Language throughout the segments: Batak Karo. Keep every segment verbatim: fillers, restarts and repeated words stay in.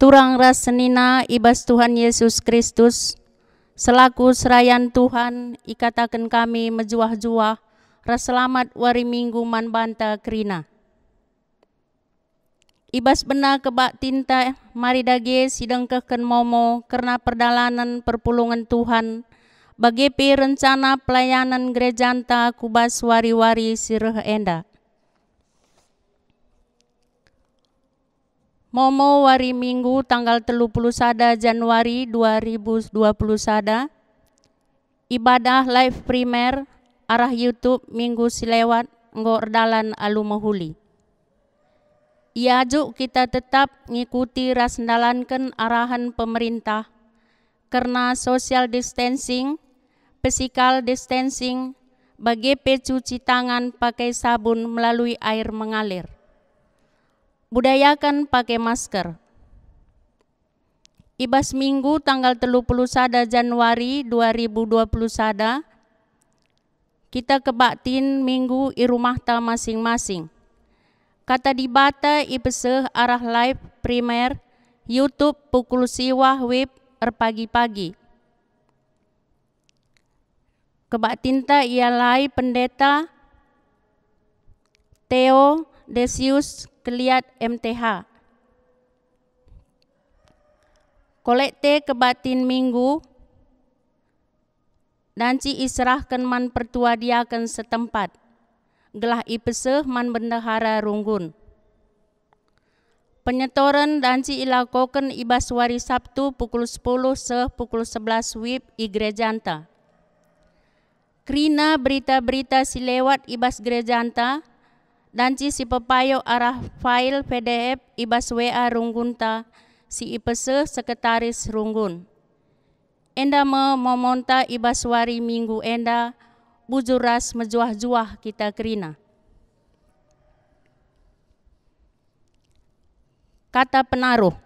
Turang ras senina i bas Tuhan Yesus Kristus, selaku serayan Tuhan, ikataken kami mejuah-juah ras selamat wari Minggu man banta kerina. I bas bena kebaktinta, mari dage sidengkehken momo kerna perdalanen perpulungen Tuhan, bage pe rencana pelayanen gerejanta ku bas wari-wari si reh enda. Momo wari Minggu tanggal telu puluh sada Januari dua ribu dua puluh sada, ibadah live primer arah YouTube minggu si lewat enggo erdalan alu mehuli. Iajuk kita tetap ngikuti ras ndalanken arahen pemerintah kerna social distancing, physical distancing, bage pe cuci tangan pakai sabun melalui air mengalir. Budayaken pakai masker. I bas Minggu tanggal telu puluh sada Januari dua ribu dua puluh sada, kita kebaktin Minggu i rumahta masing-masing. Kata Dibata ipeseh arah live primer, YouTube pukul siwah wib erpagi-pagi. Kebaktinta ialai Pendeta Theo Desius Keliat M T H. Kolekte kebaktin Minggu danci iserahken man pertua diaken setempat, gelah ipeseh man bendahara runggun. Penyetoren danci ilakoken i bas wari Sabtu pukul sepuluh seh pukul sebelas wib i gerejanta. Kerina berita-berita si lewat i bas gerejanta danci sipepayo arah file P D F i bas W A runggunta si ipeseh sekretaris runggun. Enda me momonta i bas wari Minggu enda, bujur ras mejuah-juah kita kerina. Kata penaruh.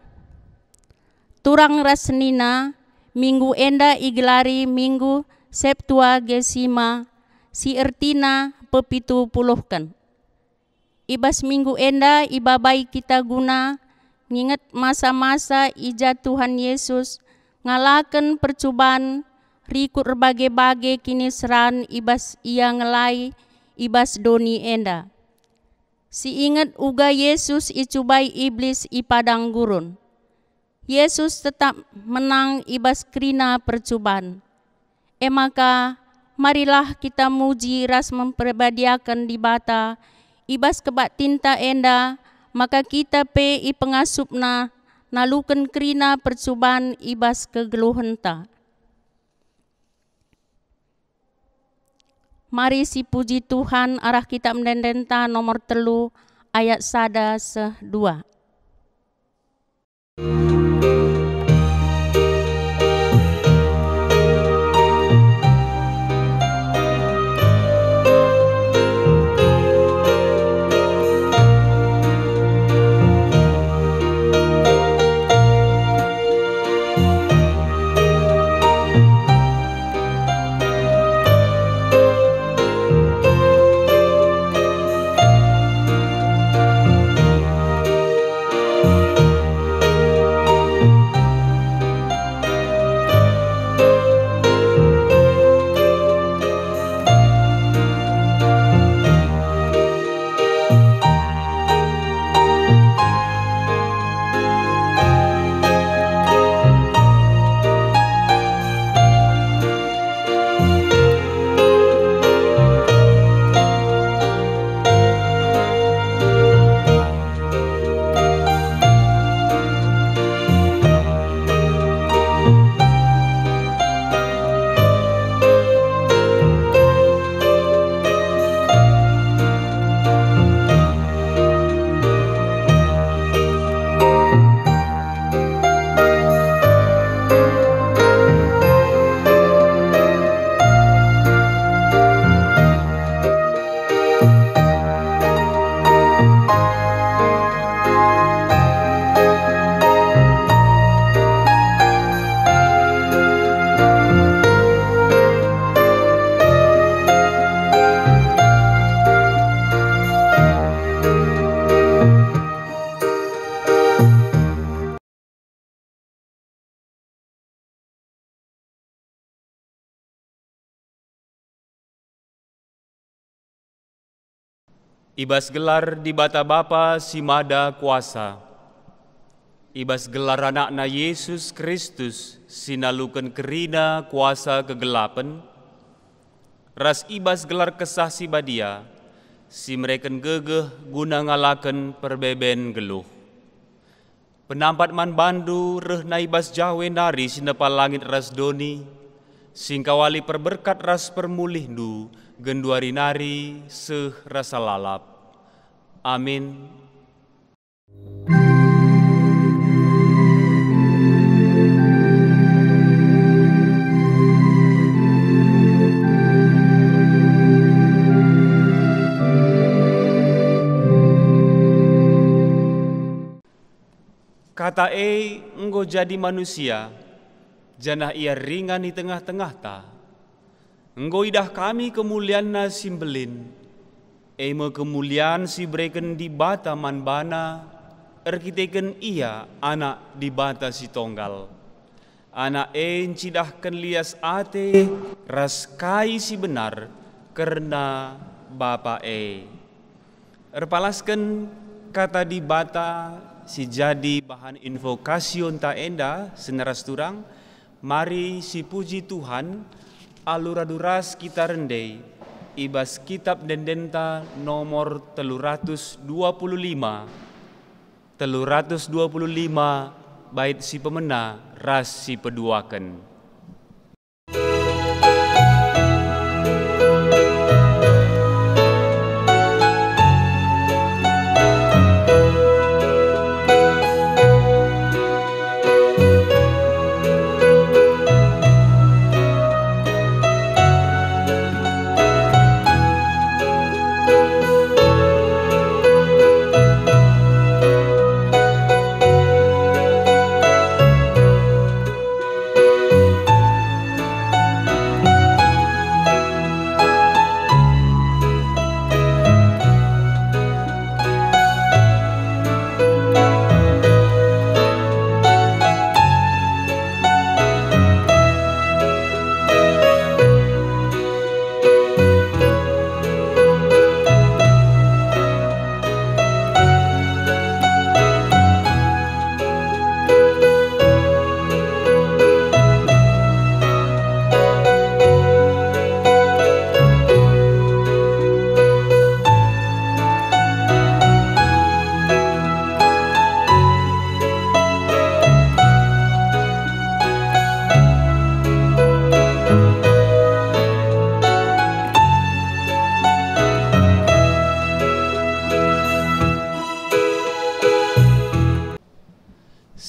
Turang ras senina, Minggu enda igelari Minggu Septuagesima, si ertina pepitu puluhken. I bas Minggu enda ibabai kita guna nginget masa-masa i ja Tuhan Yesus ngalaken percuban rikut erbage-bage kiniseran i bas Ia ngelai i bas doni enda. Si inget uga Yesus icubai Iblis i padang gurun. Yesus tetap menang i bas kerina percuban. E maka, marilah kita muji ras memperbadiaken Dibata i bas kebaktinta enda, maka kita pe ipengasupNa naluken kerina percuban i bas kegeluhenta. Mari sipuji Tuhan arah Kitab Ende-endenta nomor telu ayat sada seh dua. I bas gelar Dibata Bapa si Mada Kuasa, i bas gelar AnakNa Jesus Kristus si naluken kerina kuasa kegelapen, ras i bas gelar Kesah Si Badia si mereken gegeh guna ngalaken perbeben geluh. Penampat man bandu rehna i bas Jawe nari si nepa langit ras doni, si engkawali perberkat ras permulihndu genduari nari seh rasa lalap. Amin. Kata e enggo jadi manusia, janah ia ringan i tengah-tengahta. Enggo idah kami kemulianNa si mbelin, e me kemulian si ibereken Dibata man baNa erkiteken Ia Anak Dibata si Tonggal. Anak e ncidahken lias ate ras kai si benar kerna Bapa e. Erpalasken Kata Dibata si jadi bahan invokasionta enda, senina ras turang, mari sipuji Tuhan alu radu ras kita rende i bas Kitap Ende-endenta nomor telu ratus dua puluh lima, telu ratus dua puluh lima bait si pemena ras si peduaken.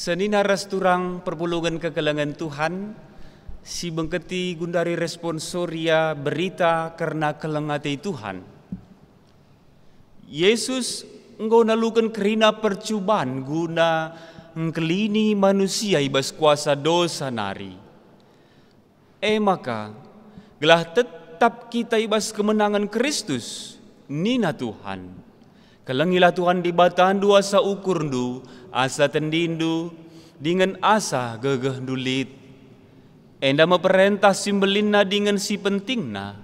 Senina ras turang perpulungen kekelengen Tuhan, si bengketi gundari responsoria berita kerna keleng ate Tuhan. Yesus enggo naluken kerina percuban guna engkelini manusia i bas kuasa dosa nari. E maka, gelah tetap kita i bas kemenangen Kristus, nina Tuhan, "Kelengilah Tuhan Dibatandu asa ukurndu, asa tendindu, dingen asa gegehndu lit." Enda me perentah si mbelinna dingen si pentingna.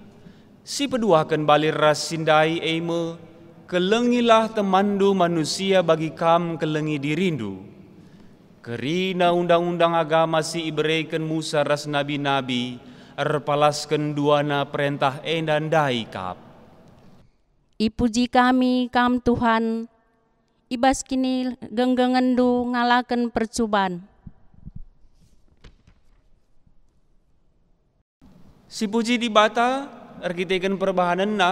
Si peduaken bali ras si ndai e me, "Kelengilah temanndu manusia bagi kam kelengi dirindu." Kerina undang-undang agama si ibereken Musa ras nabi-nabi erpalasken duana perentah enda ndai kap. Ipuji kami Kam, Tuhan, i bas kinigenggengenNdu ngalaken percuban. Sipuji Dibata, erkiteken perbahanenNa,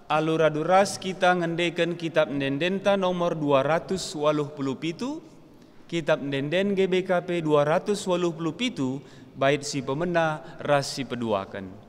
alu radu ras kita ngendeken Kitap Ende-endenta nomor dua ratus waluh puluh pitu, Kitap Ende-enden G B K P dua ratus waluh puluh pitu, bait si pemena ras si peduaken.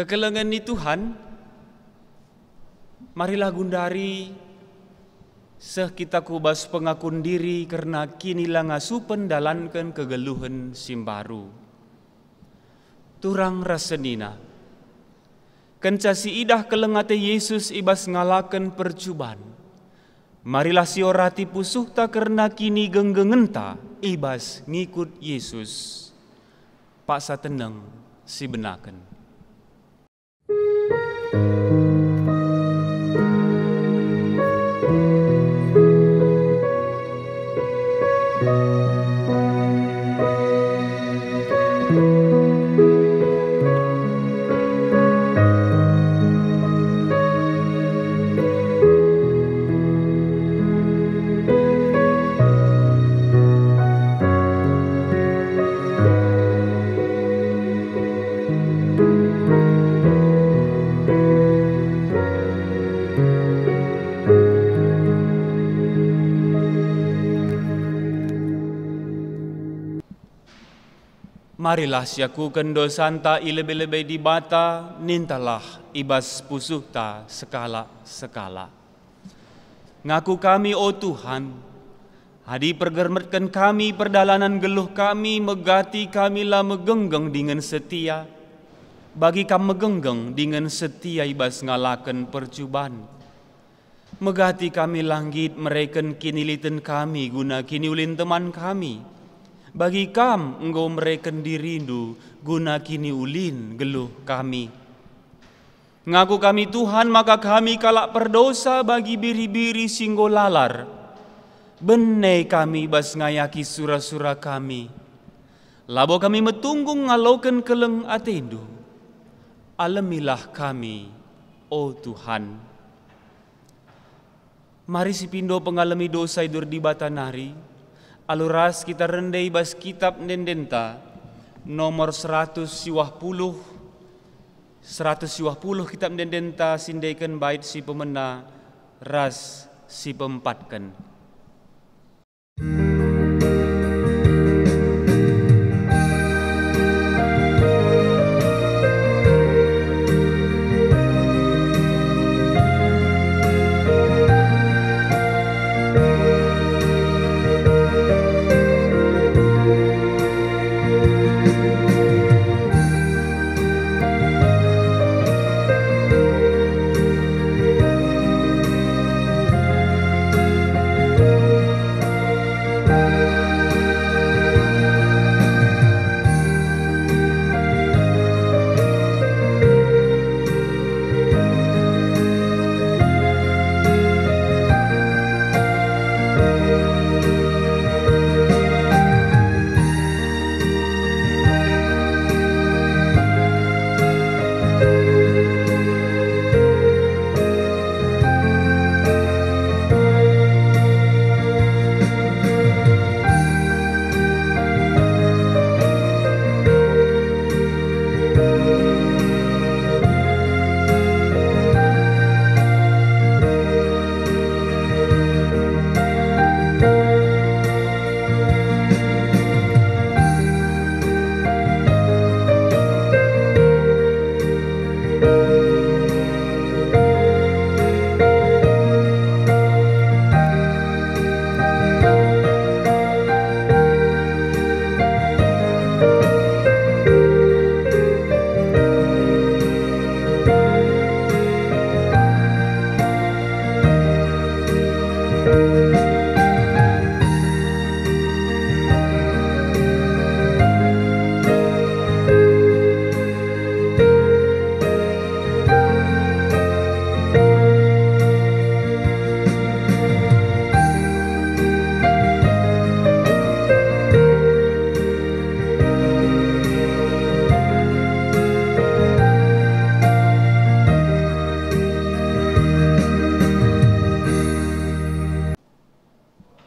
Kekelengen ni Tuhan, marilah gundari seh kita ku bas pengakun diri kerna kinilangasupen ndalanken kegeluhen si mbaru. Turang ras senina, kenca siidah keleng ate Jesus i bas ngalaken percuban, marilah siorati pusuhta kerna kinigenggengenta i bas ngikut Jesus. Paksa teneng sibenaken. Marilah siakuken dosanta i lebe-lebe Dibata, nintalah i bas pusuhta sekalak-sekalak. Ngaku kami, o Tuhan, adi pergermetken kami perdalanen geluh kami, megati kami la megenggeng dingen setia, bagi Kam megenggeng dingen setia i bas ngalaken percuban. Megati kami la nggit mereken kiniliten kami guna kiniulin teman kami, bagi Kam enggo mereken diriNdu guna kiniulin geluh kami. Ngaku kami, Tuhan, maka kami kalak perdosa bagi biri-biri si enggo lalar. Bene kami bas ngayaki sura-sura kami. Labo kami metunggung ngaloken keleng ateNdu. Alemilah kami, o Tuhan. Mari sipindo pengalemi dosa idur Dibata nari, alu ras kita rende i bas Kitap Ende-endenta nomor seratus siwah puluh, seratus siwah puluh Kitap Ende-endenta si ndeken bait si pemena ras si peempatken.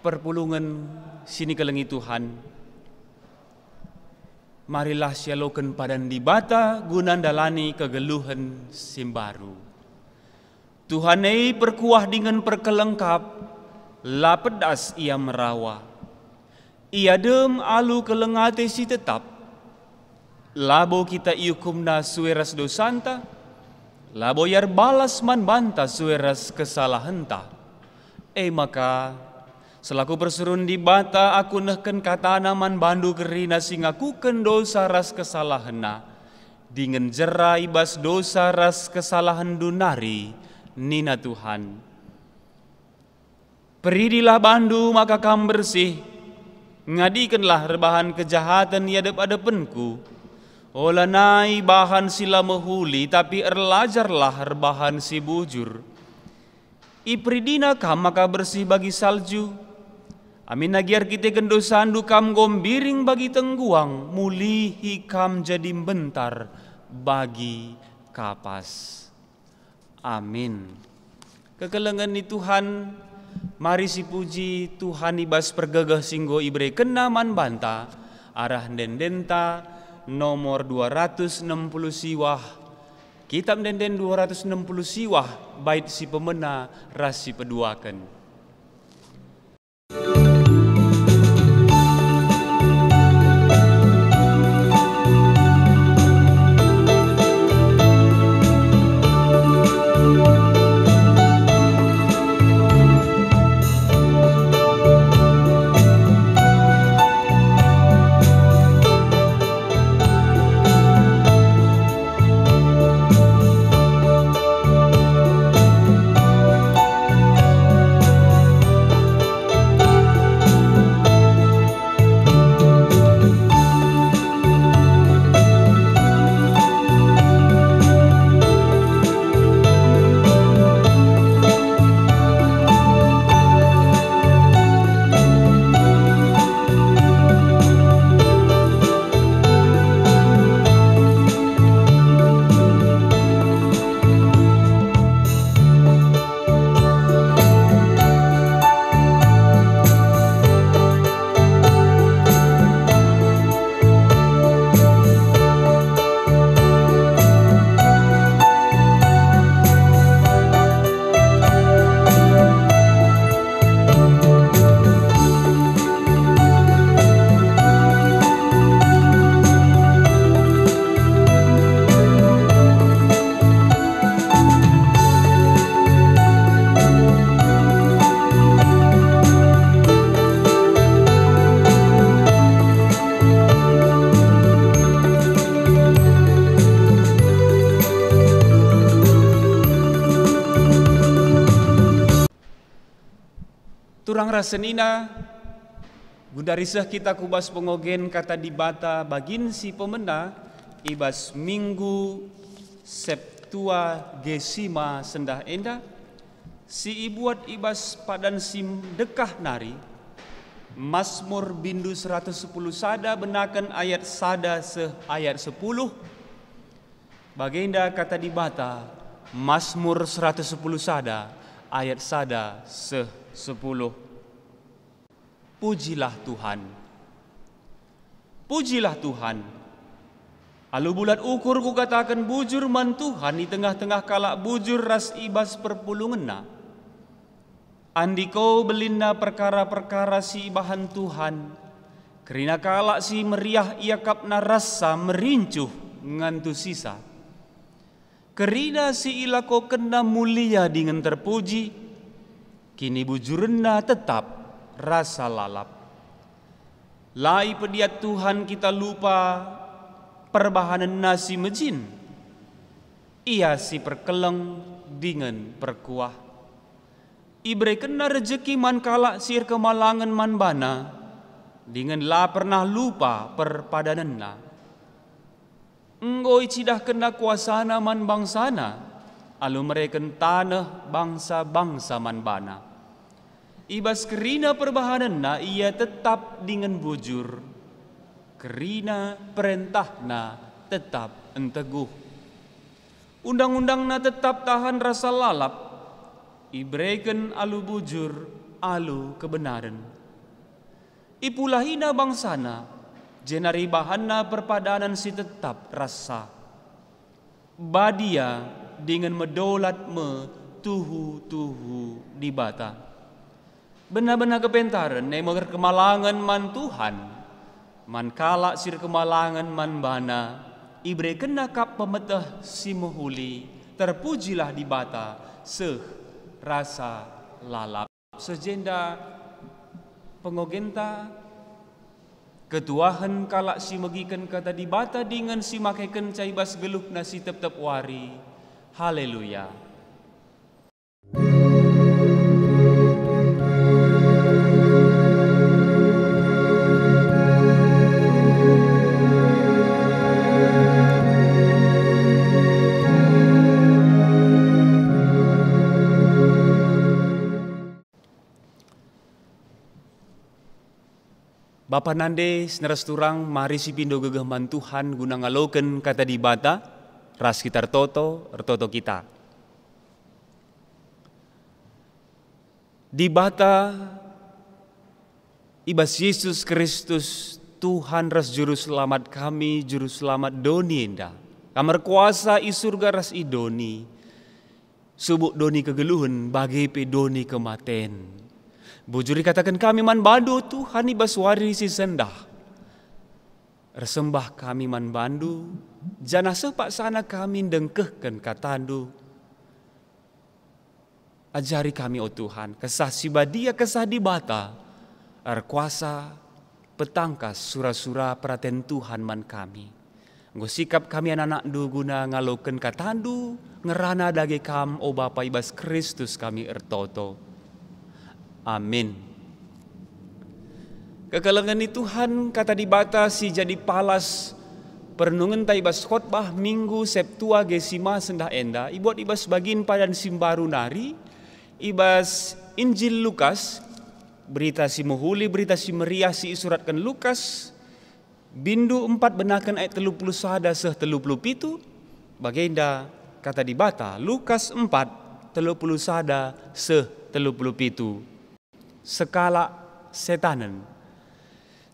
Perpulungen si nikelengi Tuhan, marilah sialoken padan Dibata guna ndalani kegeluhen si mbaru. Tuhan e perkuah dingen perkelengkap, la pedas Ia merawa. Ia dem alu keleng ate si tetap. Labo kita iukumNa sue ras dosanta, labo Ia erbalas man banta sue ras kesalahenta. E maka, selaku persuruhen Dibata, aku nehken kataNa man bandu kerina si ngakuken dosa ras kesalahenna, dingen jera i bas dosa ras kesalahenndu nari, nina Tuhan. Peridilah bandu maka kam bersih, ngadikenlah erbahan kejahaten i adep-adepenKu. Olanai bahan si la mehuli, tapi erlajarlah erbahan si bujur. IperidiNa kam maka bersih bagi salju. Amin agi erkiteken dosandu kam enggo mbiring bagi tengguang, mulihi kam jadi mbentar bagi kapas. Amin. Kekelengen ni Tuhan, mari sipuji Tuhan i bas pergegeh si enggo iberekenNa man banta, arah ende-endenta nomor dua ratus enam puluh siwah, Kitap Ende-enden dua ratus enam puluh siwah, bait si pemena ras si peduaken. Turang ras senina, gundari seh kita ku bas pengogen Kata Dibata bagin si pemena i bas Minggu Septuagesima sendah enda, si ibuat i bas padan si ndekah nari, Masmur bindu seratus sepuluh sada benaken ayat sada seh ayat sepuluh. Bagenda Kata Dibata, Masmur seratus sepuluh sada ayat sada seh sepuluh. Pujilah Tuhan. Pujilah Tuhan. Alu bulat ukur kukataken bujur man Tuhan i tengah-tengah kalak bujur ras i bas perpulungenna. Andiko belinna perkara-perkara si ibahan Tuhan, kerina kalak si meriah iakapna rasa merincuh ngantusisa. Kerina si ilakokenna mulia dingen terpuji, kinibujurenna tetap rasa lalap. La ipediat Tuhan kita lupa perbahanenna si mejin. Ia si perkeleng dingen perkuah. IberekenNa rejeki man kalak si erkemalangen man baNa, dingen la pernah lupa perpadanenNa. Enggo icidahkenNa kuasaNa man bangsaNa, alu mereken taneh bangsa-bangsa man baNa. I bas kerina perbahanenNa Ia tetap dingen bujur, kerina perentahNa tetap enteguh. Undang-undangNa tetap tahan rasa lalap, ibereken alu bujur, alu kebenaren. IpulahiNa bangsaNa, jenari ibahanNa perpadanen si tetap rasa. Badia dingen medolat me tuhu-tuhu Dibata. Bena-bena kepentaren e me erkemalangen man Tuhan. Man kalak si erkemalangen man baNa, iberekenNa kap pemeteh si mehuli. Terpujilah Dibata seh rasa lalap. Seh jenda pengogenta, ketuahen kalak si megiken Kata Dibata dingen si makekenca i bas geluhna si tep-tep wari. Haleluya! Bapa nande, senina ras turang, mari sipindo gegeh man Tuhan guna ngaloken Kata Dibata, ras kita ertoto, ertoto kita. Dibata, i bas Jesus Kristus, Tuhan ras Juru Selamat kami, Juru Selamat doni enda. Kam erkuasa i Surga ras i doni. Subuk doni kegeluhen, bage pe doni kematen. Bujur ikataken kami man baNdu, Tuhan, i bas wari si sendah. Ersembah kami man baNdu, janah seh paksana kami ndengkehken KataNdu. Ajari kami, o Tuhan, Kesah Si Badia, Kesah Dibata, erkuasa, petangkas sura-sura peraten Tuhan man kami. Enggo sikap kami anak-anakNdu guna ngaloken KataNdu, ngerana dage Kam, o Bapa, i bas Kristus kami ertoto. Amin. Kekelengen ni Tuhan, Kata Dibata si jadi palas perenungenta i bas khotbah Minggu Septuagesima sendah enda ibuat i bas bagin padan si mbaru nari, i bas Injil Lukas, Berita Si Mehuli, Berita Si Meriah si isuratken Lukas, bindu empat benaken ayat telu puluh sada seh telu puluh pitu, bagenda Kata Dibata, Lukas empat, telu puluh sada seh telu puluh pitu. Sekalak setanen.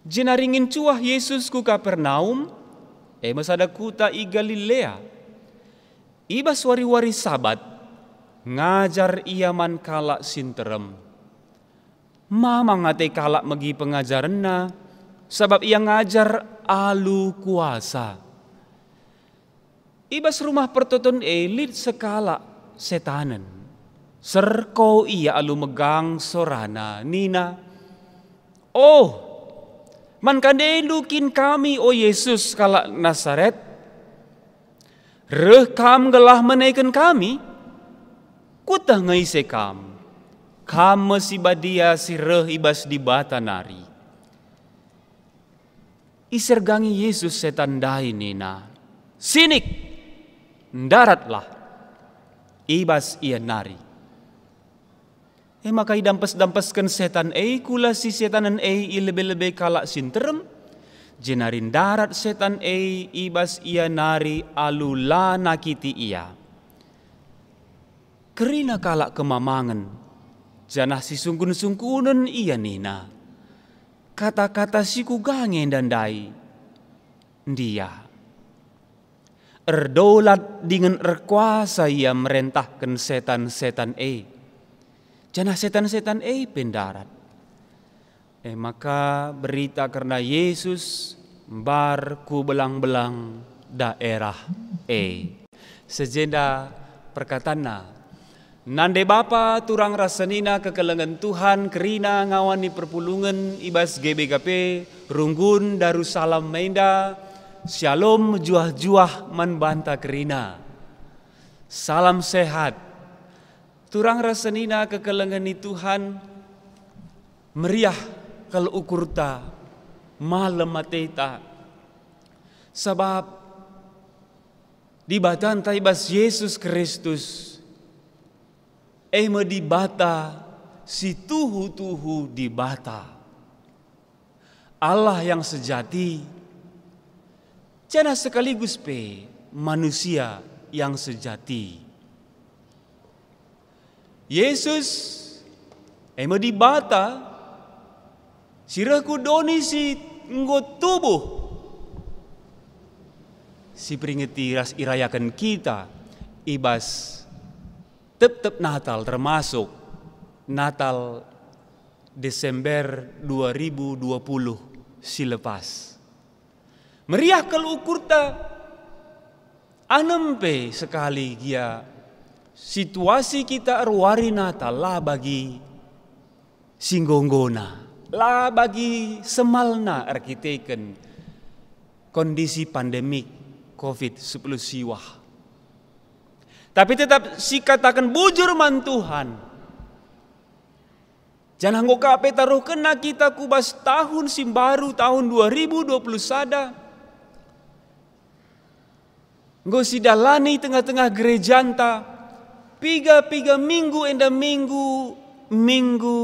Jenari ngincuah Jesus ku Kapernaum, e me sada kuta i Galilea. I bas wari-wari Sabat, ngajar Ia man kalak si nterem. Mamang ate kalak megi pengajarenNa, sabap Ia ngajar alu kuasa. I bas rumah pertoton e lit sekalak setanen. Serko ia alu megang sorana nina, "Oh, man kandendu kin kami, o Jesus, kalak Nasaret? Reh Kam gelah meneken kami? Kueteh nge ise Kam. Kam me si Badia si reh i bas Dibata nari." Isergangi Jesus setan ndai nina, "Sinik! Ndaratlah!" I bas ia nari. E maka idampes-dampesken setan e kula si setanen e i lebe-lebe kalak si nterem, jenari ndarat setan e i bas ia nari alu la nakiti ia. Kerina kalak kemamangen, janah sisungkun-sungkunen ia nina, "Kata-kata si kuga nge enda ndai? Ndia, erdolat dingen erkuasa ia merentahken setan-setan e, janah setan-setan e pe ndarat." E maka berita kerna Jesus mbar ku belang-belang daerah e. Seh jenda perkatanna. Nande bapa, turang ras senina kekelengen Tuhan kerina ngawan ni perpulungen i bas G B K P Runggun Darussalam enda, Shalom mejuah-juah man banta kerina. Salam sehat. Turang ras senina kekelengen ni Tuhan, meriah kal ukurta, malem ateta. Sabap Dibatanta i bas Jesus Kristus, e me Dibata si tuhu-tuhu Dibata. Allah yang sejati, janah sekaligus pe manusia yang sejati. Jesus e me Dibata si reh ku doni si enggo tubuh, si peringeti ras irayaken kita i bas tep-tep Natal, termasuk Natal Desember dua ribu dua puluh si lepas. Meriah kal ukurta, anem pe sekali gia situasi kita erwari Natal la bagi si enggo-enggona, la bagi semalna erkiteken kondisi pandemik covid sepuluh siwah. Tapi tetap sikataken bujur man Tuhan. Janah enggo ka pe taruhkenna kita ku bas tahun si mbaru, tahun dua ribu dua puluh sada, enggo sidalani tengah-tengah gerejanta piga-piga minggu enda minggu, minggu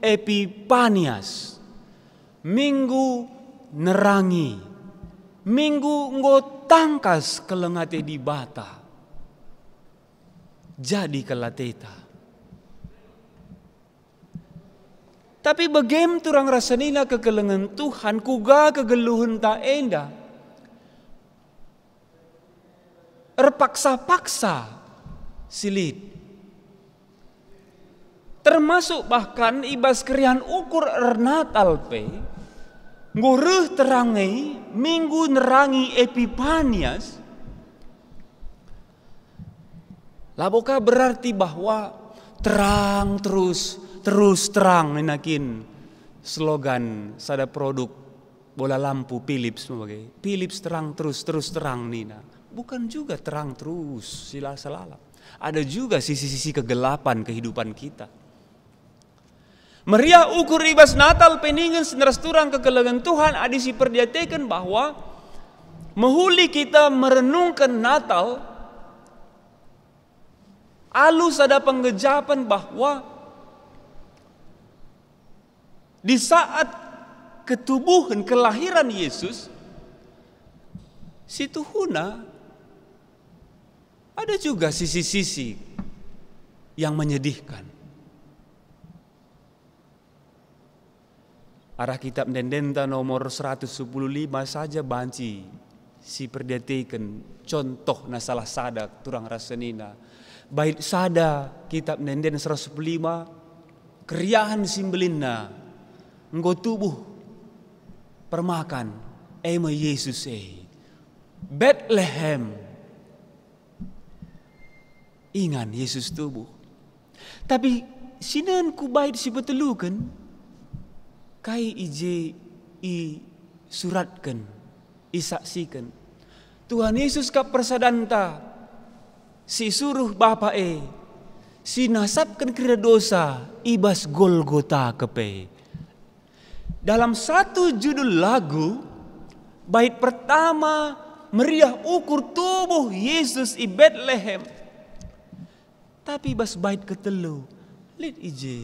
Epipanias, minggu nerangi, minggu enggo tangkas keleng ate Dibata jadi kal ateta. Tapi begem turang ras senina kekelengen Tuhan, kuga kegeluhenta enda erpaksa-paksa si lit. Termasuk bahkan i bas keriahen ukur ernatal pe, enggo reh terang e, minggu nerangi Epipanias, labo ka berarti bahwa terang terus, terus terang nina kin slogan sada produk bola lampu Philips me bage. Philips terang terus, terus terang nina. Bukan juga terang terus, sila selala. Ada juga sisi-sisi kegelapan kehidupan kita. Meriah ukur i bas Natal pe ningen senina ras turang kekelengen Tuhan adi siperdiateken bahwa mehuli kita merenungken Natal, alu sada penggejapen bahwa di saat ketubuhen, kelahiran Yesus, situhuna ada juga sisi-sisi yang menyedihkan. Arah kitab ende-endenta nomor seratus sepuluh lima saja banci siperdiateken contohna salah sada turang ras senina. Bait sada kitab ende-enden seratus sepuluh lima, keriahen si mbelinna enggo tubuh permakan, e me Yesus e. Betlehem, ingan Yesus tubuh. Tapi sinen ku bait si peteluken, kai i je isuratken, isaksiken. Tuhan Yesus kap persadanta si isuruh Bapa e, si nasapken kerina dosa i bas Golgota kepe. Dalam satu judul lagu, bait pertama meriah ukur tubuh Yesus i Betlehem. Tapi bas bait ketelu, lit i je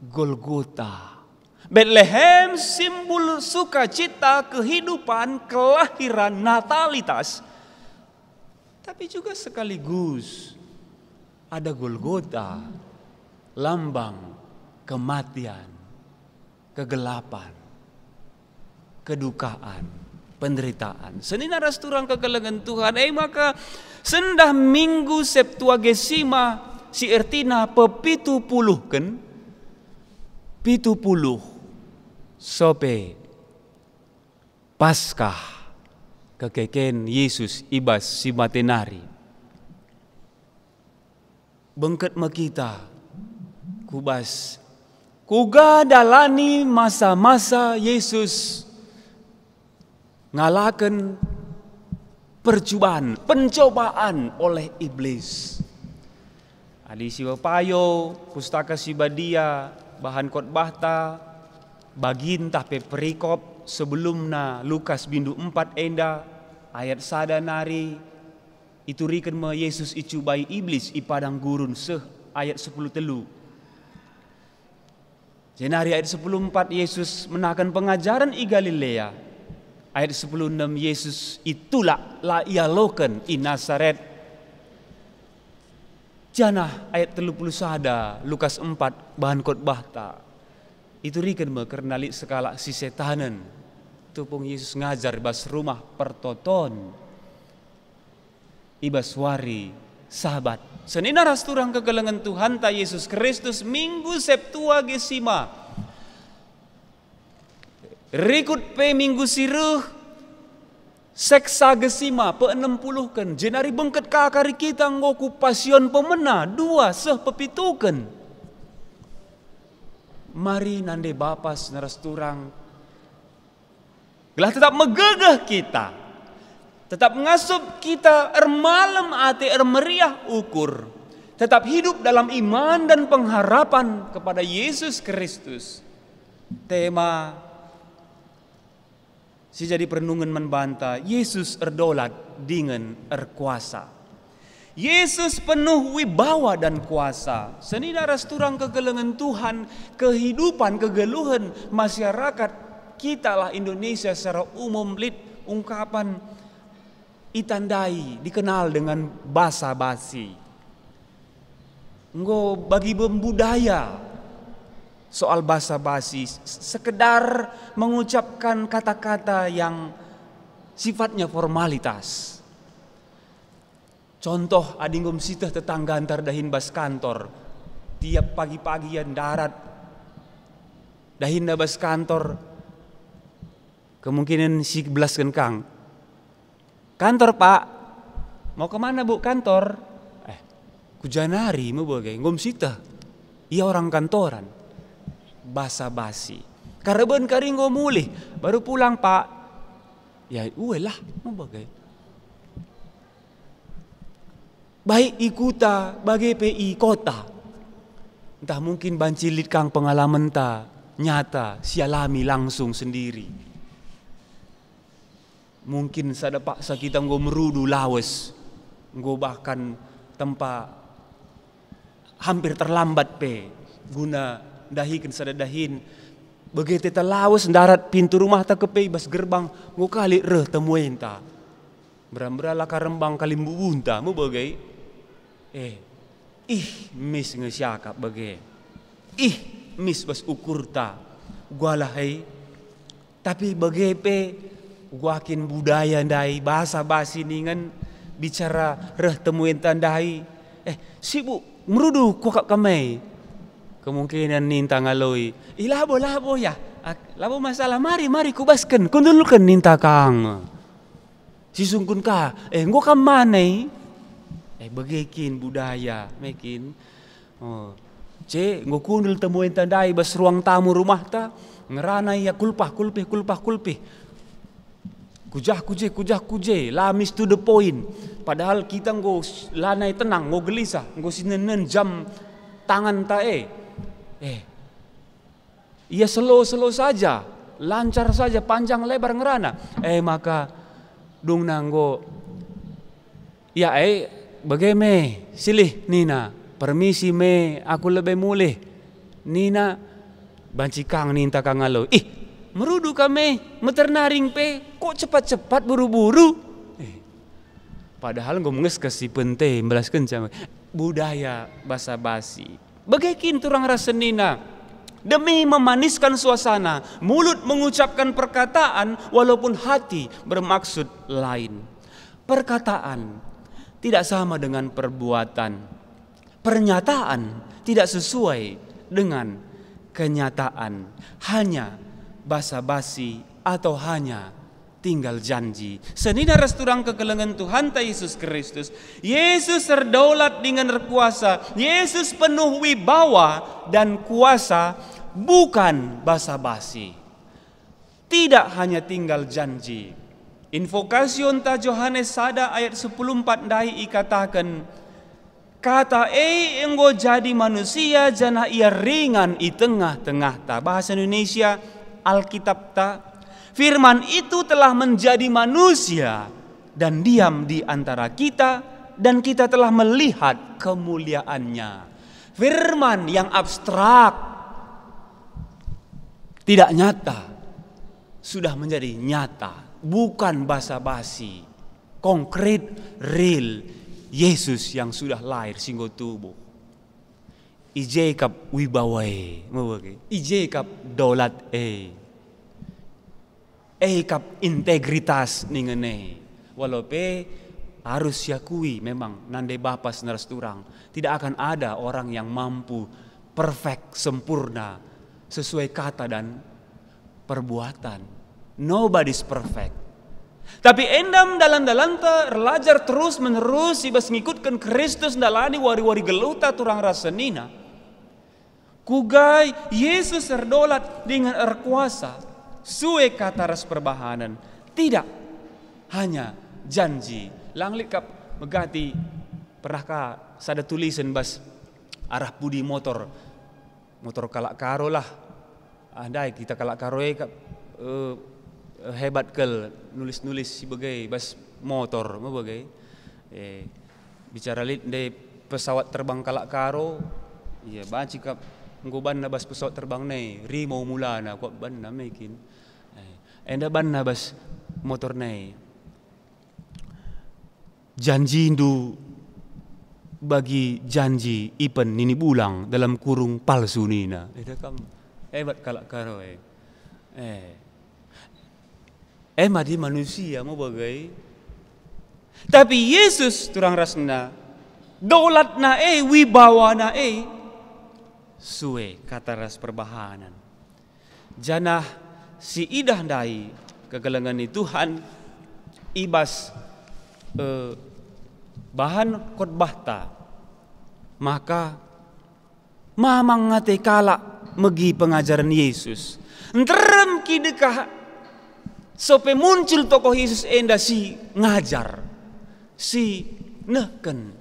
Golgota. Betlehem simbol sukacita, kehidupan, kelahiran, natalitas. Tapi juga sekaligus ada Golgota, lambang kematian, kegelapan, kedukaan, penderitaan. Senina ras turang kekelengen Tuhan, e maka sendah Minggu Septuagesima si ertina pepitupuluhken, pitu puluh, sope Paskah, kekeken Yesus i bas si mate nari. Bengket me kita ku bas kuga dalani masa-masa Yesus ngalaken percuban, pencobaan oleh Iblis. Adi sipepayo Pustaka Si Badia, bahan khotbahta, bagi ntah pe perikop sebelumna Lukas bindu empat enda, ayat sada nari, ituriken me Yesus icubai Iblis i padang gurun seh, ayat sepuluh telu. Jenari ayat sepuluh empat Yesus menaken pengajaren i Galilea. Ayat sepuluh enem Yesus itulak la ialoken i Nasaret. Janah ayat telu puluh sada Lukas empat bahan khotbahta. Ituriken me kerna lit sekalak si setanen. Tupung Yesus ngajar bas rumah pertoton i bas wari Sabat. Senina ras turang kekelengen Tuhanta Yesus Kristus, Minggu Septuagesima. Rikut pe minggu si reh, Seksagesima peenempuluhken, jenari bengket ka kari kita enggo ku pasion pemena dua seh pepituken. Mari nande Bapa si neras turang, gelah tetap megegeh kita, tetap ngasup kita ermalem ate, ermeriah ukur, tetap hidup dalam iman dan pengharapan kepada Yesus Kristus. Tema si jadi perenungen man banta, Yesus erdolat dingen erkuasa. Yesus penuh wibawa dan kuasa. Senina ras turang kekelengen Tuhan, kehidupan, kegeluhen masyarakat kita lah Indonesia secara umum lit ungkapan itandai, dikenal dengan basa basi. Enggo bagi budaya soal basa basi, s-, sekedar mengucapkan kata-kata yang sifatnya formalitas. Contoh, adi enggo mesiteh tetangga ntar dahin bas kantor, tiap pagi-pagi ia ndarat dahinna bas kantor, kemungkinan si belasken kang. "Kantor, Pak." "Mau kemana, Bu?" "Kantor." "Eh, kujanari me bage, enggo mesiteh. Ia orang kantoran." Basa basi. "Kareben kari enggo mulih, baru pulang, Pak." "Ya, uelah, me bage." Baik i kuta, bage pe i kota. Ntah mungkin banci lit kang pengalamenta nyata, sialami langsung sendiri. Mungkin sada paksa kita enggo merudu lawes, enggo bahkan tempa hampir terlambat pe guna ndahiken sada dahin. Bage teta lawes ndarat pintu rumahta kepe i bas gerbang, enggo kali reh temuenta. Mbera-mbera la ka rembang kalimbubunta, me bage. Eh, ih, mis nge siakap bage. Ih, mis bas ukurta. Gualah, hei. Tapi bage pe, gua kin budaya ndai, basa basi ningen bicara reh temuenta ndai. "Eh, sibuk, merudu kuakap kami." Kemungkinan ninta ngaloi, "Ih, labo, labo ya. Ak-, labo masalah, mari, mari kubasken, kundulken," ninta kang. Sisungkun ka, "Eh, enggo kam mane?" Eh, bage kin budaya, me kin. Oh. Ce, enggo kundul temuenta ndai bas ruang tamu rumahta, ngerana ia kulpah, kulpih, kulpah, kulpih. Kujah kuje, kujah kuje, la mis to the point. Padahal kita enggo s-, lanai tenang, enggo gelisah, enggo sinenen jam tanganta e. Eh, ia selo-selo saja, lancar saja, panjang lebar ngerana. Eh, maka dungna enggo, "Ya, eh, bage me, silih," nina. "Permisi me, aku lebe mulih," nina. Banci kang ninta kang ngaloi, "Ih, merudu kam me, meter naring pe, kok cepat-cepat buru-buru?" Eh, padahal enggo mengeskes si pente, mbelaskenca budaya basa basi. Bage kin turang ras senina. Demi memaniskan suasana, mulut mengucapkan perkataan walaupun hati bermaksud lain. Perkataan tidak sama dengan perbuatan. Pernyataan tidak sesuai dengan kenyataan. Hanya basa-basi atau hanya tinggal janji. Senina ras turang kekelengen Tuhanta Yesus Kristus. Yesus erdaulat dingen erkuasa. Yesus penuh wibawa dan kuasa, bukan basa-basi. Tidak hanya tinggal janji. Invokasio ntah Johanes sada ayat sepuluh empat ndai ikataken, "Kata e enggo jadi manusia janah ia ringan i tengah-tengahta." Bahasa Indonesia, Alkitabta, "Firman itu telah menjadi manusia dan diam di antara kita, dan kita telah melihat kemuliaannya." Firman yang abstrak, tidak nyata, sudah menjadi nyata, bukan basa-basi. Konkret, real, Yesus yang sudah lahir si enggo tubuh. I je kap wibawa e, me bage. I je kap dolat e. E kap integritas ningen e. Walau pe harus siakui memang nande Bapa si neras turang. Tidak akan ada orang yang mampu perfect, sempurna, sesuai kata dan perbuatan. Nobody's perfect. Tapi enda me dalan-dalanta erlajar terus-menerus i bas ngikutken Kristus ndalani wari-wari geluhta turang ras senina. Kuga Yesus erdolat dingen erkuasa, sue kata ras perbahanen. Tidak, hanya janji. Lang lit kap megati, pernah ka sada tulisen bas arah pudi motor, motor kalak Karo lah. Ah, ndai kita kalak Karo e kap, eh, hebat kal nulis-nulis si bage bas motor me bage. Eh, bicara lit ndai pesawat terbang kalak Karo, iya banci kap enggo banna bas pesawat terbang nai, rimau mulana kuap banna me kin. Eh, enda banna bas motor nai. Janjindu bagi janji ipen nini bulang dalam kurung palsu nina. Eda kam hebat kalak Karo e. Eh. Eh, madi manusia mo bagai. Tapi Yesus turang rasna, dolatna e, wibawana e, sue kata ras perbahanen. Janah si idah ndai kekelengen ni Tuhan i bas, eh, bahan khotbahta, maka mamang ate kalak megi pengajaren Yesus. Nterem kidekah sope muncul tokoh Yesus enda si ngajar, si nehken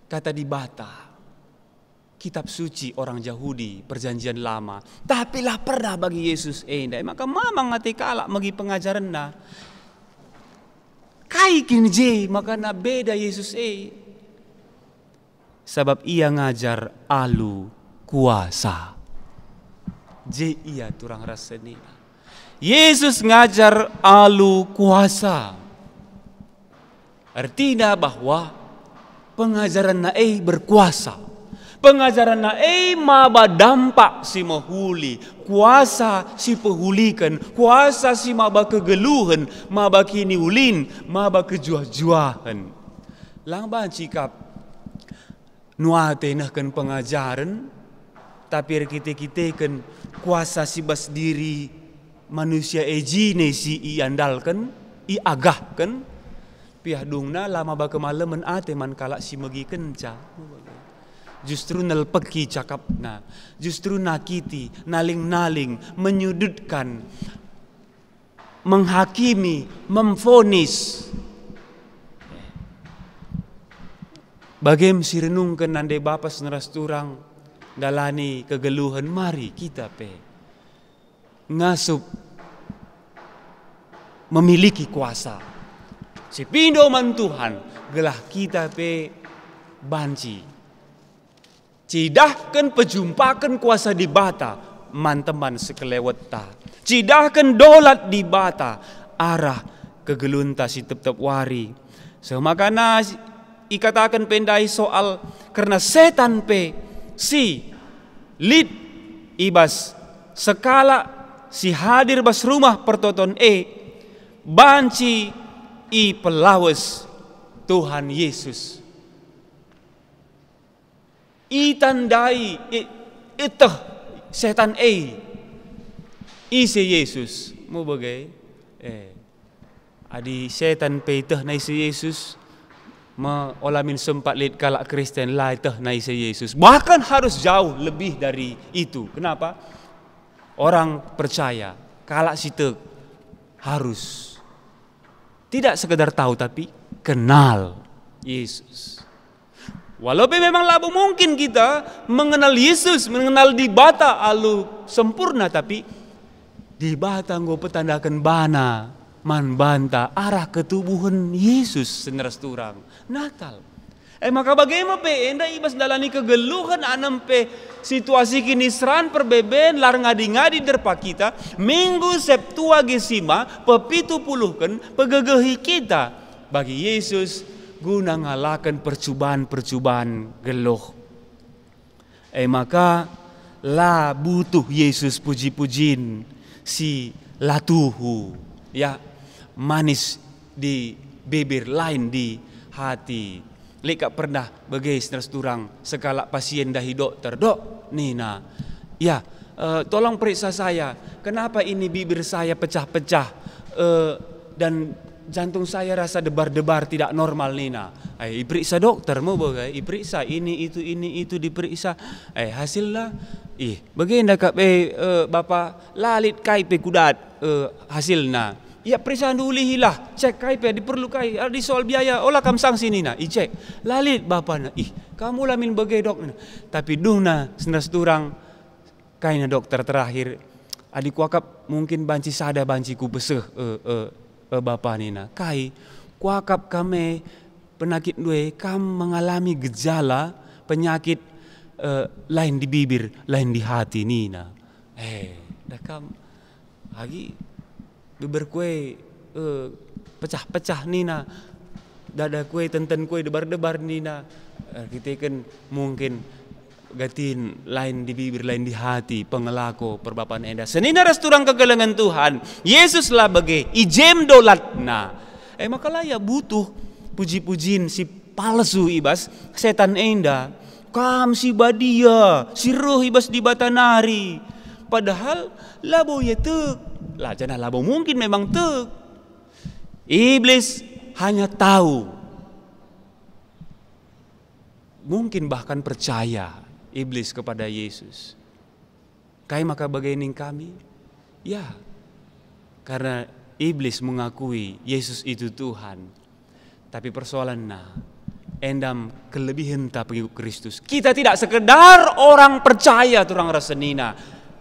Kata Dibata. Kitab Suci orang Jahudi, Perjanjian Lama. Tapi la pernah bagi Yesus enda. Maka mamang ate kalak megi pengajarenna. Kai kin je maka na beda Yesus e? Sabap ia ngajar alu kuasa. Je ia turang ras senina. Yesus ngajar alu kuasa. Ertina bahwa pengajarenna e berkuasa. Pengajarenna e maba dampak si mehuli, kuasa si pehuliken, kuasa si maba kegeluhen, maba kiniulin, maba kejuah-juahen. Lang banci kap nuate nehken pengajaren, tapi erkite-kiteken kuasa si bas diri manusia e jine si iandalken, iagahken, piah dungna la maba kemalemen ate man kalak si megikenca. Justru nelpeki cakapna, justru nakiti, naling-naling, menyudutkan, menghakimi, memvonis. Bage me si renungken nande bapa si neras turang, ndalani kegeluhen, mari kita pe ngasup memiliki kuasa si pindo man Tuhan, gelah kita pe banci cidahken, pejumpaken kuasa Dibata man teman sekelewetta. Cidahken dolat Dibata arah kegeluhenta si tep-tep wari. Semakana ikataken pe ndai soal kerna setan pe si lit i bas sekalak si hadir bas Rumah Pertoton e banci ipelawes Tuhan Yesus. Itandai, i-, iteh setan e ise Yesus. Mo bage? Eh. Adi setan pe itehna ise Yesus, me ola min sempat lit kalak Kristen la itehna ise Yesus. Bahkan harus jauh lebih dari itu. Kenapa? Orang percaya, kalak si tek, harus tidak sekedar tahu, tapi kenal Yesus. Walau pe memang labo mungkin kita mengenal Yesus, mengenal Dibata alu sempurna, tapi Dibata enggo petandaken bana man banta arah ketubuhen Yesus si neras turang, Natal. E maka bage me pe enda i bas ndalani kegeluhen, anem pe situasi kiniseran, perbeben, la erngadi-ngadi derpa kita, Minggu Septuagesima, pepitu puluhken, pegegehi kita bagi Yesus guna ngalaken percuban-percuban geluh. E maka, la butuh Yesus puji-pujin si la tuhu, ya, manis di bibir, lain di hati. Lit kap pernah bage si neras turang sekalak pasien ndahi dokter, "Dok," nina, "ya, eh, tolong periksa saya, kenapa ini bibir saya pecah-pecah, eh, dan Jantung saya rasa debar-debar, tidak normal nina. Eh, iperiksa dokter me bage, iperiksa ini itu, ini itu diperiksa. Eh, hasilna, ih, bagenda kap, eh, eh, Bapa, la lit kai pe kudat, eh, hasilna. Ya, periksa dulu ulihilah, cek kai pe diperlu kai, adi soal biaya, ola kam sangsi nina, icek. La lit bapana, ih, kam ula min bage dok nina. Tapi duhna senina turang, kaina dokter terakhir, adi kuakap mungkin banci sada banci kupeseh, eh, eh, eh, Bapa nina. Kai, kuakap kam e penakit ndue, kam mengalami gejala penyakit, eh, lain di bibir, lain di hati nina. Eh, dah kam. Agi beber kue, eh, pecah-pecah nina, dada kue, tenten kue debar-debar nina, erkiteken mungkin gatin lain di bibir, lain di hati pengelako perbapan enda. Senina ras turang kekelengen Tuhan, Yesus la bage, i jem dolatna. Eh, maka la ia butuh puji-pujin si palsu i bas setan enda. Kam si badia, si reh i bas Dibata nari. Padahal labo ia tek. La, janah labo mungkin memang tek. Iblis hanya tahu, mungkin bahkan percaya iblis kepada Yesus. Kai maka bage ning kami? Ya, karena iblis mengakui Yesus itu Tuhan. Tapi persoalanna, endam kelebihenta pengikut Kristus. Kita tidak sekedar orang percaya turang ras senina,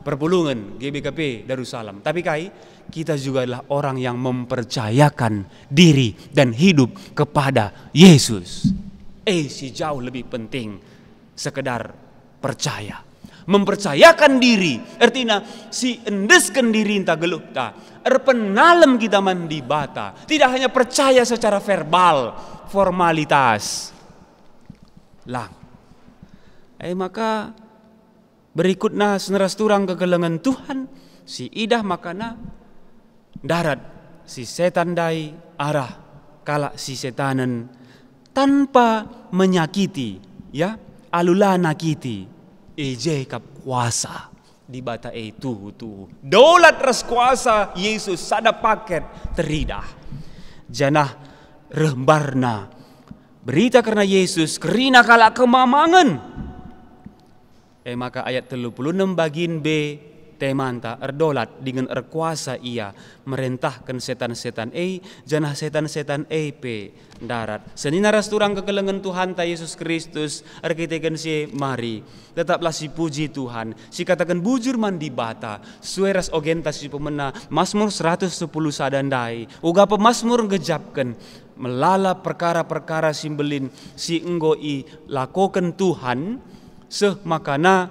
perpulungen G B K P Darussalam. Tapi kai? Kita juga adalah orang yang mempercayakan diri dan hidup kepada Yesus. Eh, si jauh lebih penting sekedar percaya. Mempercayakan diri, ertina si endesken dirinta geluhta, erpenalem kita man Dibata. Tidak hanya percaya secara verbal, formalitas. Lang. Eh, maka berikutna senina ras turang kekelengen Tuhan, si idah makana ndarat si setan ndai arah kalak si setanen tanpa menyakiti, ya, alu la nakiti, i je kap kuasa Dibata e tuhu-tuhu. Dolat ras kuasa Yesus sada paket teridah. Janah reh mbarna berita kerna Yesus kerina kalak kemamangen. E maka ayat telu puluh enem bagin B, temanta, erdolat dingen erkuasa Ia merentahken setan-setan e, janah setan-setan e pe ndarat. Senina ras turang kekelengen Tuhanta Yesus Kristus, erkiteken si e mari, tetaplah sipuji Tuhan, sikataken bujur man Dibata, sue ras ogenta si pemena Masmur seratus sepuluh sada ndai, uga pemasmur ngejapken, melala perkara-perkara si mbelin si enggo ilakoken Tuhan, seh makana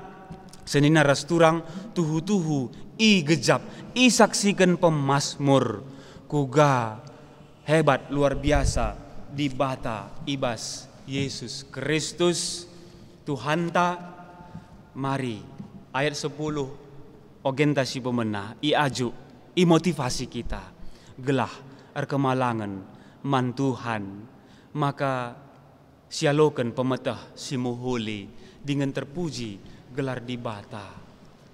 senina ras turang tuhu-tuhu igejap, isaksiken pemasmur kuga hebat luar biasa Dibata i bas Yesus Kristus, Tuhanta. Mari, ayat sepuluh, ogenta si pemena, iajuk, imotivasi kita, gelah erkemalangen man Tuhan, maka sialoken pemeteh si mehuli dingen terpuji gelar Dibata.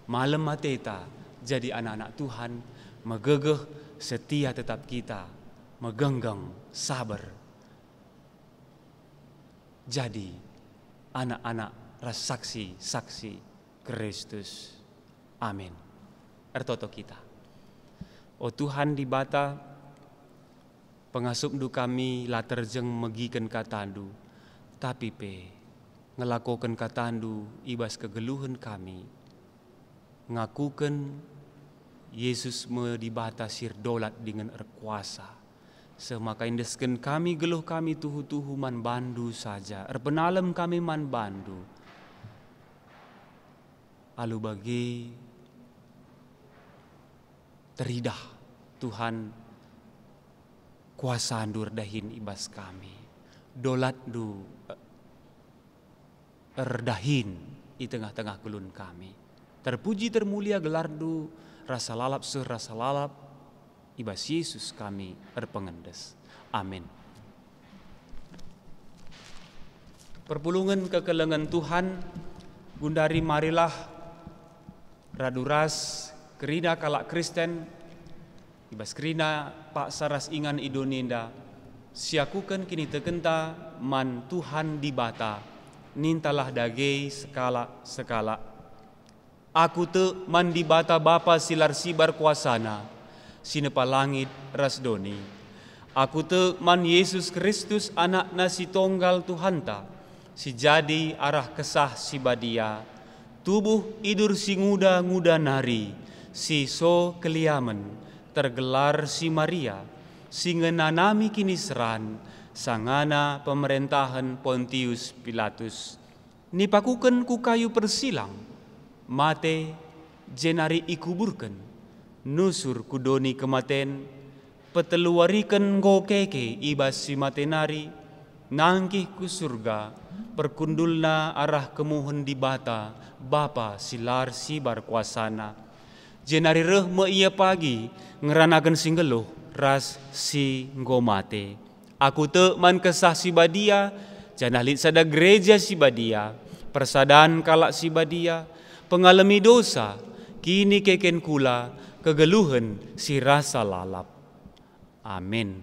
Malem ateta jadi anak-anak Tuhan, megegeh, setia tetap kita, megenggeng, saber, jadi anak-anak ras saksi-saksi Kristus. Amin. Ertoto kita. O Tuhan Dibata, pengasupndu kami la terjeng megiken kataNdu, tapi pe ngelakoken kataNdu i bas kegeluhen kami, ngakuken Yesus me Dibata si erdolat dingen erkuasa. Seh maka endesken kami geluh kami tuhu-tuhu man bandu saja, erpenalem kami man bandu. Alu bage teridah, Tuhan, kuasaNdu erdahin i bas kami. DolatNdu, eh, erdahin i tengah-tengah kelun kami. Terpuji termulia gelarNdu, rasa lalap seh rasa lalap, i bas Yesus kami erpengendes. Amin. Perpulungen kekelengen Tuhan, gundari marilah radu ras kerina kalak Kristen i Bas kerina paksa ras ingan i doni enda, siakuken kinitekenta man Tuhan Dibata, nintalah dage sekalak-sekalak. Aku tek man Dibata Bapa si la ersibar kuasaNa, si nepa langit ras doni. Aku tek man Jesus Kristus, AnakNa si Tonggal Tuhanta, si jadi arah Kesah Si Badia, tubuh idur si nguda-nguda nari, si so keliamen, tergelar si Maria, si ngenanami kiniseran sangana pemerentahen Pontius Pilatus. Nipakuken ku kayu persilang, mate, jenari ikuburken, nusur ku doni kematen, peteluwariken enggo keke i bas si mate nari, nangkih ku Surga, perkundulna arah kemuhen Dibata, Bapa si la ersibar kuasaNa. Jenari reh me Ia pagi ngeranaken si nggeluh ras si enggo mate. Aku tek man Kesah Si Badia, janah lit sada Gereja Si Badia, persadan kalak si badia, pengalemi dosa, kinikeken kula, kegeluhen si rasa lalap. Amin.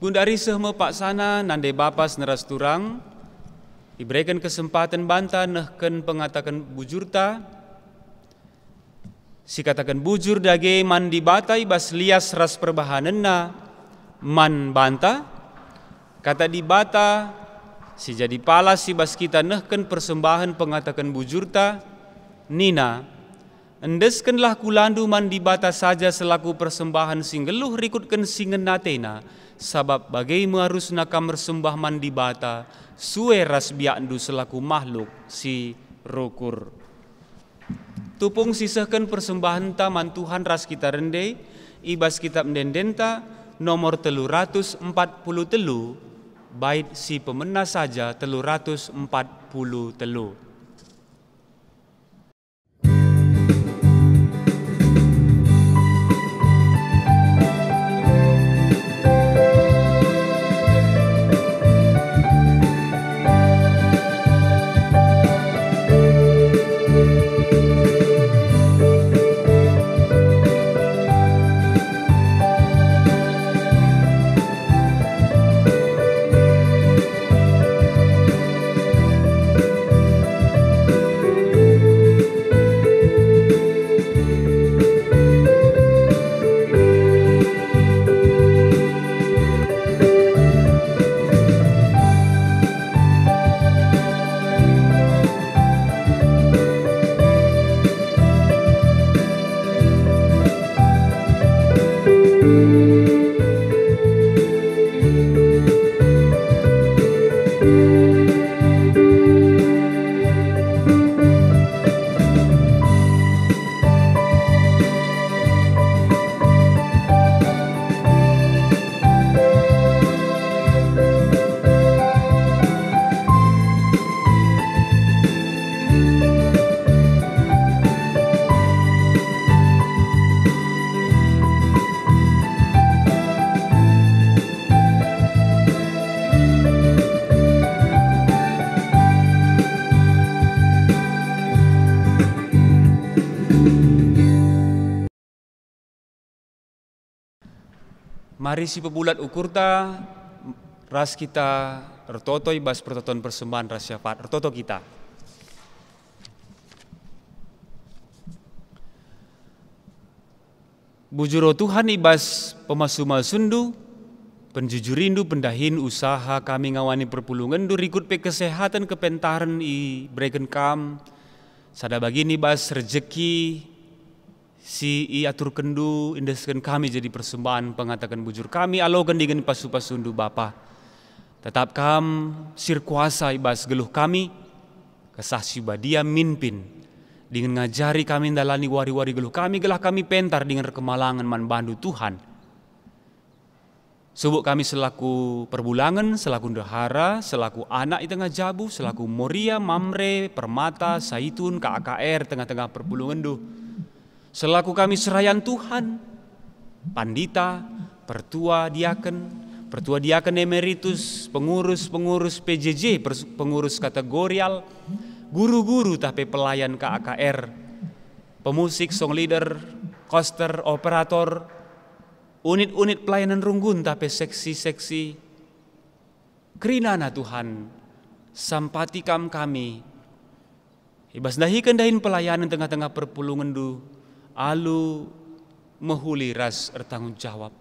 Gundari seh me paksana nande bapa si neras turang, ibereken kesempaten banta nehken pengataken bujurta, sikataken bujur dage man Dibata i bas lias ras perbahanenNa man banta. Kata Dibata si jadi palas i bas kita nehken persembahen pengataken bujurta, nina, "Endeskenlah kulandu man Dibata saja selaku persembahen si nggeluh rikutken si ngena ateNa, sabap bage me arusna kam ersembah man Dibata sue ras biakndu selaku mahluk si rukur." Tupung sisehken persembahenta man Tuhan ras kita rende i bas Kitap Ende-endenta nomor telu ratus empat puluh telu, bait si pemena saja telu ratus empat puluh telu. Mari sipebulat ukurta ras kita ertoto i bas pertoton persembahen ras syafaat. Ertoto kita. Bujur, o Tuhan, i bas pemasu-masuNdu, penjujurindu, pendahin usaha kami ngawani perpulungenNdu, rikut pe kesehaten kepentaren ibereken Kam, sada bagin i bas rejeki si iaturkenNdu, endesken kami jadi persembahen pengataken bujur kami, aloken dingen pasu-pasuNdu, Bapa. Tetap Kam si erkuasa i bas geluh kami, Kesah Si Badia mimpin dingen ngajari kami ndalani wari-wari geluh kami, gelah kami pentar dingen erkemalangen man baNdu, Tuhan. Subuk kami selaku perbulangen, selaku ndehara, selaku anak i tengah jabu, selaku Moria, Mamre, Permata, Saitun, K A K R, tengah-tengah perpulungenNdu. Selaku kami serayan Tuhan, pandita, pertua diaken, pertua diaken emeritus, pengurus-pengurus P J J, pers-, pengurus kategorial, guru-guru tah pe pelayan K A K R, pemusik, song leader, koster, operator, unit-unit pelayanan runggun ntah pe seksi-seksi. Kerinana Tuhan, sampati Kam kami. I bas ndahiken dahin pelayanen tengah-tengah perpulungenNdu, alu mehuli ras ertanggung jawab.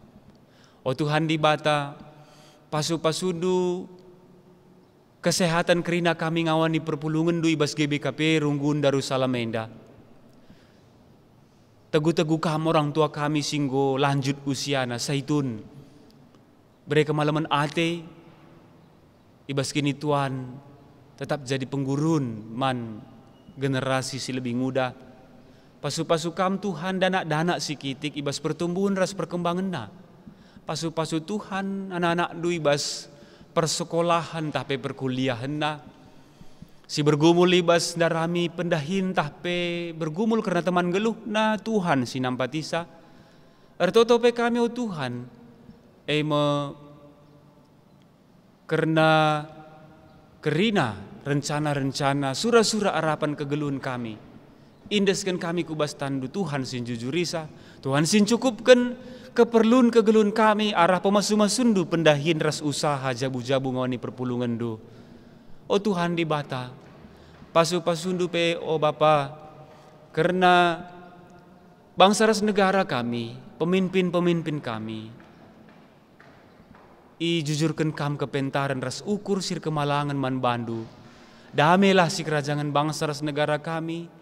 O Tuhan Dibata, pasu-pasuNdu kesehatan kerina kami ngawani perpulungenNdu i bas G B K P Runggun Darussalam enda. Tegu-tegu Kam orang tua kami si enggo lanjut usiana, Saitun. Bere kemalemen ate, i bas kinituan, tetap jadi penggurun man generasi si lebih nguda. Pasu-pasu Kam, Tuhan, danak-danak si kitik i bas pertumbuhen ras perkembangenna. Pasu-pasu, Tuhan, anak-anakNdu i bas persekolahen ntah pe perkuliahenna, si bergumul i bas ndarami pendahin ntah pe bergumul kerna teman nggeluhna, Tuhan, si nampatisa. Ertoto pe kami, o Tuhan, e me kerna kerina rencana-rencana, sura-sura arapen kegeluhen kami. Indesken kami ku bas tanNdu, Tuhan si njujurisa, Tuhan si ncukupken keperlun kegeluhen kami arah pemasu-masuNdu pendahin ras usaha jabu-jabu ngawani perpulungenNdu. O Tuhan Dibata, pasu-pasuNdu pe, o Bapa, kerna bangsa ras negara kami, pemimpin-pemimpin kami. Ijujurken Kam kepentaren ras ukur si erkemalangen man bandu. Damelah sikerajangen bangsa ras negara kami.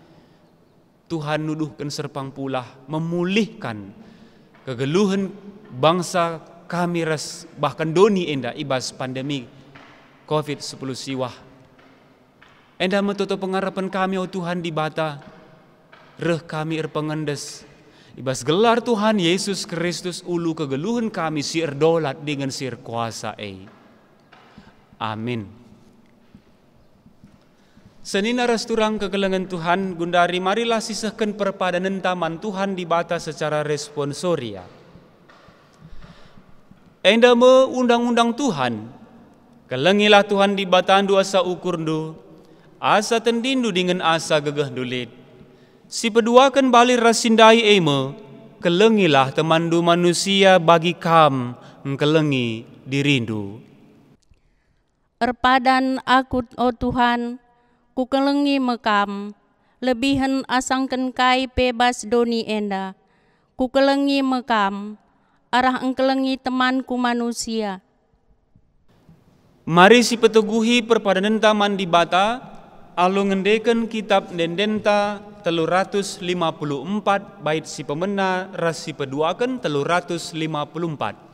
Tuhan nuduhken serpang pulah memulihkan kegeluhen bangsa kami ras bahkan doni enda i bas pandemi covid sepuluh siwah. Enda me toto pengarapen kami, o Tuhan Dibata. Reh kami erpengendes i bas gelar Tuhan Yesus Kristus, ulu kegeluhen kami si erdolat dingen si erkuasa e. Amin. Senina ras turang kekelengen Tuhan, gundari marilah sisehken perpadanenta man Tuhan Dibata secara responsoria. Enda me undang-undang Tuhan. Kelengilah Tuhan Dibatandu asa ukurndu, asa tendindu dingen asa gegehndu lit. Si peduaken bali ras si ndai e me, kelengilah temanndu manusia bagi kam ngkelengi dirindu. Erpadan aku, o Tuhan, kukelengi me Kam, lebihen asangken kai pe bas doni enda. Kukelengi me Kam, arah engkelengi temanku manusia. Mari sipeteguhi perpadanenta man Dibata, alu ngendeken kitap ende-endenta telu ratus lima puluh empat, bait si pemena ras si peduaken telu ratus lima puluh empat.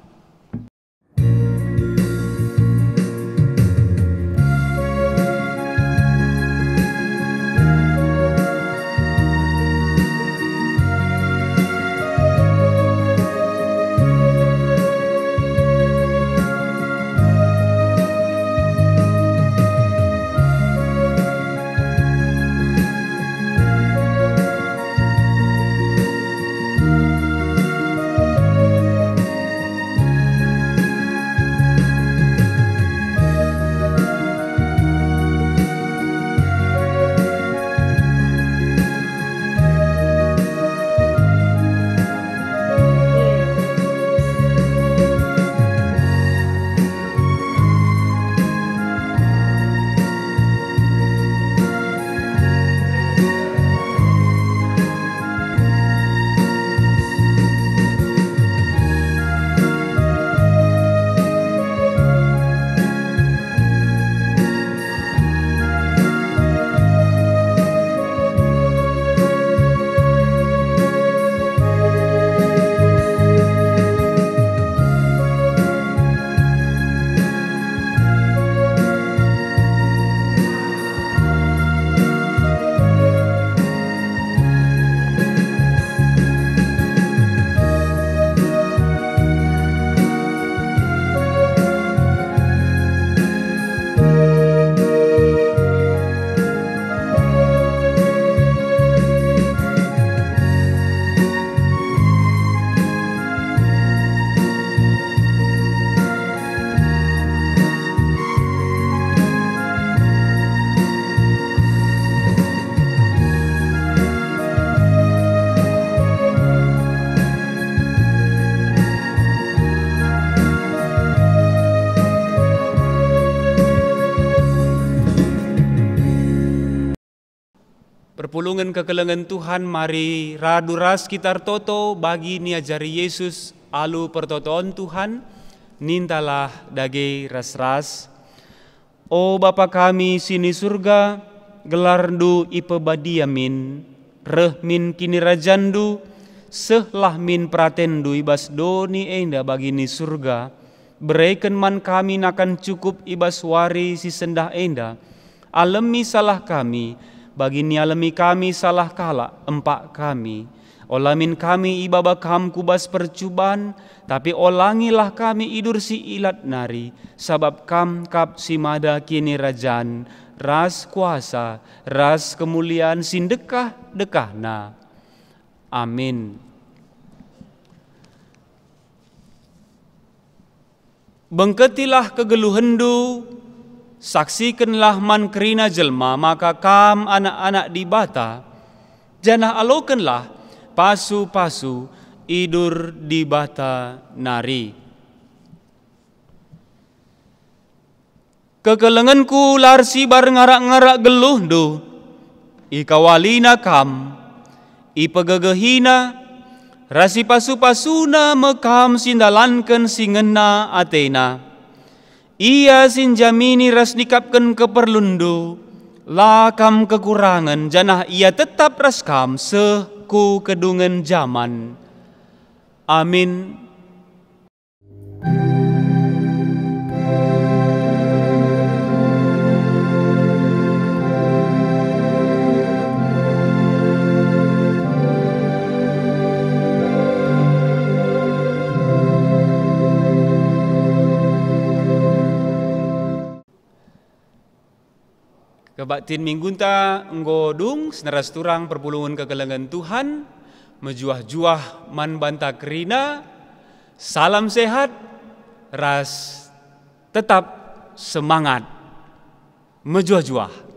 Pulungen kekelengen Tuhan, mari radu ras kita ertoto bagi niajari Yesus alu pertoton Tuhan, nintalah dage ras-ras. O Bapa kami si ni Surga, gelarNdu ipebadia min, reh min kinirajanNdu, sehlah min peratenNdu i bas doni enda bagi ni Surga. Bereken man kami nakan cukup i bas wari si sendah enda. Alemi salah kami, bagi nialemi kami salah kalak empak kami. Ola min kami ibaba Kam ku bas percuban, tapi olangilah kami idur si ilat nari, sabap Kam kap si mada kinirajan, ras kuasa, ras kemulian si ndekah-dekahna. Amin. Bengketilah kegeluhenndu, saksikenlah man kerina jelma maka kam anak-anak Dibata, janah alokenlah pasu-pasu idur Dibata nari. Kekelengenku la ersibar ngarak-ngarak geluhndu. Ikawalina kam, ipegegehina, ras ipasu-pasuna me kam si ndalanken si ngena atena. Ia si njamini ras nikapken keperlunndu, la kam kekurangen, janah ia tetap ras kam seh ku kedungen jaman. Amin. Kebaktin minggunta enggo dung, senina ras turang perpulungen kekelengen Tuhan, mejuah-juah man banta kerina, salam sehat, ras tetap semangat, mejuah-juah.